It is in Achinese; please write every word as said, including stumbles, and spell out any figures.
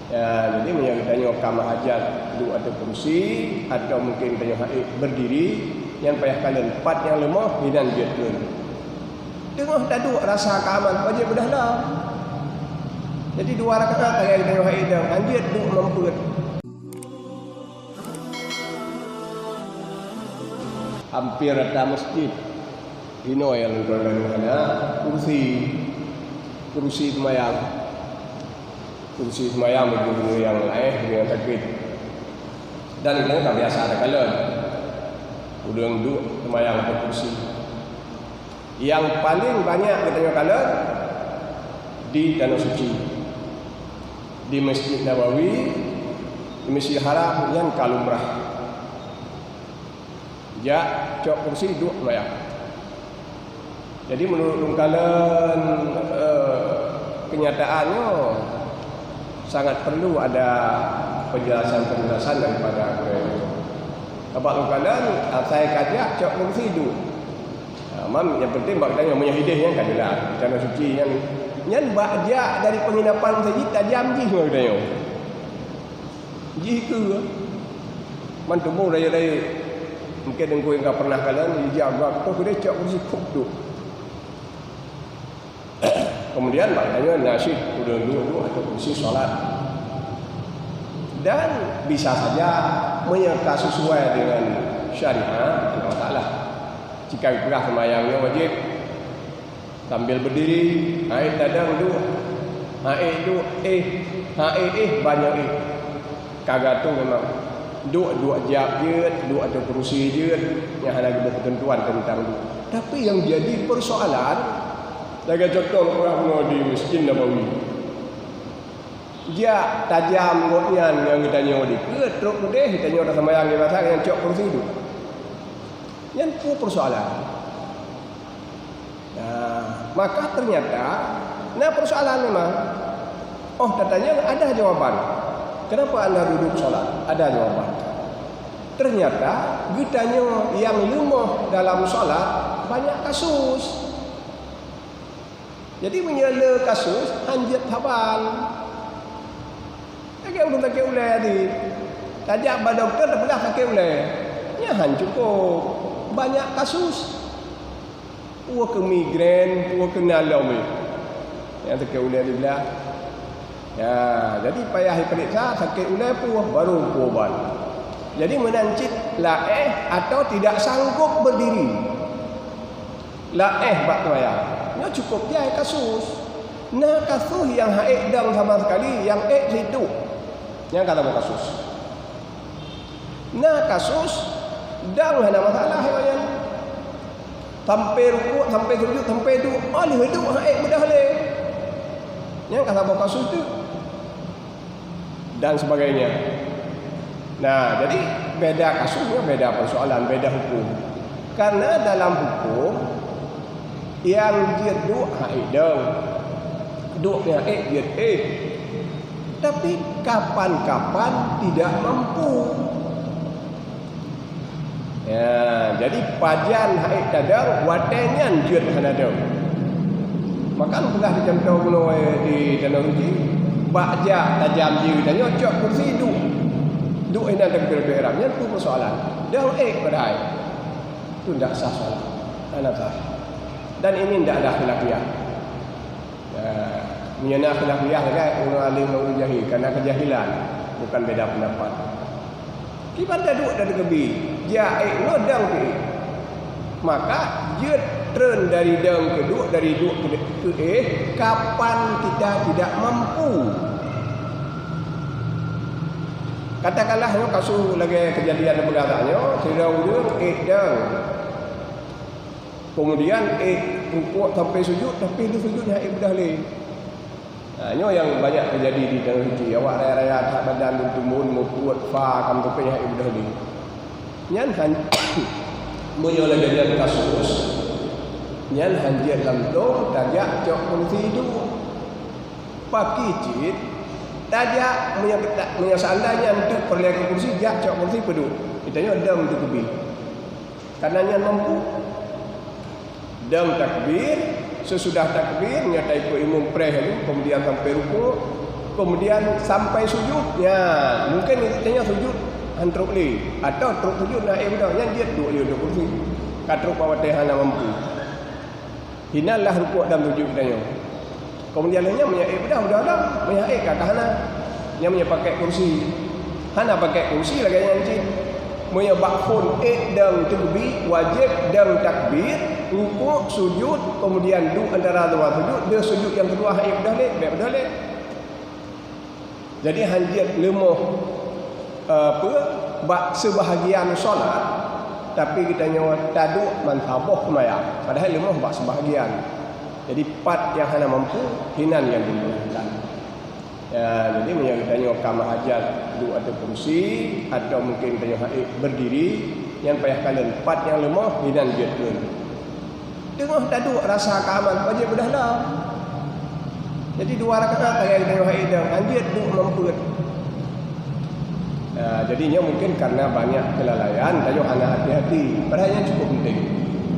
Ya, jadi meunyoe geutanyoe ka meuhajat duek ateueh kursi, atawa mungken tanyoe haiek berdiri, nyan payah kalon pat nyang leumoh, inan jeuet kheun. Teungoh taduek rasa ka aman, wajéb beudahlah. Jadi dua rakaat lagée tanyoe haiek dong, hanjeuet duek meumpeuet. Hampir rata masjid. Inoe nyang lôn hana kursi, kursi seumayang. Kursi seumayang bagi ureuëng nyang laén, ureuëng nyang sakét. Dan ureuëng ka biasa takalon ureuëng duek seumayang ateueh kursi. Nyang paleng banyak geutanyoe kalon di Tanoh Suci, di Masjid Nabawi, di Masjidil Haram, nyan ka lumrah. Jak cok kursi duek seumayang. Jadi, meunurot lôn kalon, eh, kenyataan nyoe sangat perlu ada penjelasan-penjelasan daripada gurée. Sabab lôn kalon, asai ka jak cok kursi duek. Ha, man, nyang penting bak geutanyoe meunyoe ideh nyan ka jeulaih, Tanoh Suci nyan, nyan bak jak dari penginapan saja tajam jih ngon geutanyoe. Jih keue. Man tuboh rayeuk-rayeuk. Mungken Teungku nyang ka pernah kalon, jijak bak toh keudeh cok kursi khup duek. Kemudian bak geutanyoe na cit ureuëng duek-duek ateueh kursi salat. Dan bisa saja meunyoe ka sesuai dengan syariat, Allah Taala. Jika geupeugah seumayang nyoe wajéb, sambil berdiri, haiek tadong duek, haiek duek éh, haiek éh banyoe éh. Ka geutanyoe memang duek-duek jak jeuet, duek ateueh kursi jeuet, nyang hana geubri keutentuan teuntang duek. Tapi nyang jadi persoalan, lagée contoh lôn peugah bunoe di Masjid Nabawi. Jak tajam gobnyan ngon geutanyoe dikeue, trok keudeh geutanyoe taseumayang di masa nyang cok kursi duek. Nyan peue persoalan? Nah, maka ternyata na persoalan memang. Oh, tatanyong ada jawaban. Kenapa anda duduk salat? Ada jawaban. Ternyata geutanyoe nyang leumoh dalam salat banyak kasus. Jadi meunyoe le kasus, hanjeuet saban. Lagée ureuëng sakét ulée tadi. Tajak bak dokto tapeugah sakét ulée. Nyan han cukôp. Banyak kasus. Peue keu migrain, peue keu na lom. Nyang sakét ulée di blah. Ya, jadi payah ipeuriksa sakét ulée peue, baru peuubat. Jadi meunan cit laéh atau tidak sanggup berdiri. Laéh bak seumayang. Nyoe cukôp jai kasus. Na kasus nyang haiek dong sama sekali, nyang ék siduek. Nyang ka saboh kasus. Na kasus dong hana masalah nyan. Sampai rukuk, sampai sujud, sampai duek, oh lheueh duek haiek beudahlah. Nyang ka saboh kasus tu. Dan sebagainya. Nah, jadi beda kasusnya, beda persoalan, beda hukum. Karena dalam hukum, nyang jeuet duek haiek dong, duek nyang ék jeuet éh. Tapi kapan-kapan tidak mampu. Ya, jadi pajan haiek tadong, watée nyan jeuet hana dong. Maka lôn peugah di contoh bunoe di Tanoh Suci, bak jak tajam jih tanyoe cok kursi duek. Duek inan takbiratul ihram, nyan peue persoalan? Dong ék padahai. Tu ndak sah salat. Hana sah. Dan ini ndak ada khilafiyah. Ya, meunyoe na khilafiyah lagée ureuëng alim ngon ureuëng jahil, karena kejahilan, bukan beda pendapat. Kiban taduek dan teukeubie, jak ék nyoe dong keu ék. Maka jeuet treun dari dong keu duek, dari duek keu, keu éh, kapan kita tidak mampu. Katakanlah nyoe kasus lagée kejadian di Peugah nyoe, sidroe ureuëng ék dong. Kemudian ék rukuk sampai sujud, tapi di sujud hana ék beudahlah. Ha, nyoe nyang banyak teujadi di Tanoh Suci. Awak raya-raya that badan lôn tumbon, meupuet, fa, kam teupeue nyang hana ék beudahlah. Nyan han-, meunyoe lagée nyan kasus, nyan hanjeuet langsong tajak cok kursi duek. Pakri cit, tajak meunyoe, meunyoe seandainya enteuk peureulée keu kursi, jak cok kursi peuduek. Geutanyoe dong teukeubie. Kana nyan mampu. Dong takbir, sesudah takbir, nyan taikot imum preh laju, kemudian sampai rukuk, Kemudian sampai sujud, ya, mungkin tanyoe sujud han trok lé, atau trok sujud na ék beudôh, nyan jeuet duek lé ateueh kursi. Ka trok bak watèe hana mampu. Hinan lah rukuk dan sujud tanyoe. Kemudian lheueh nyan meunyoe ék beudôh, beudôh lom. Meunyoe ék ka, ka hana. Nyan meunyoe pakèk kursi. Hana pakèk kursi lagèe nyan cit. Meunyoe bak phôn ék dong teukbir, wajéb dong takbir, rukuk, sujud, kemudian duek antara dua sujud, deuh sujud nyang keudua han ék beudôh lé, bèk beudôh lé. Jadi han jeuet leumoh, eh, peue, bak seubahgian salat, tapi geutanyoe taduek mantong boh seumayang, padahai leumoh bak seubahgian. Jadi pat nyang hana mampu, hinan nyang dibolehkan. Ya, jadi meunyoe geutanyoe ka meuhajat duek ateueh kursi, atau mungkin tanyoe han ék beudiri, nyan payah kalon, pat nyang leumoh, hinan jeuet kheun. Teungoh taduek rasa ka aman, wajéb beudôh lom. Jadi dua rakaat lagèe geutanyoe hai dong, han jeuet duek meumpeue. Nah, jadi nyoe mungkin karena banyak kelalaian, tanyoe hana hati-hati. Padahai nyan cukup penting.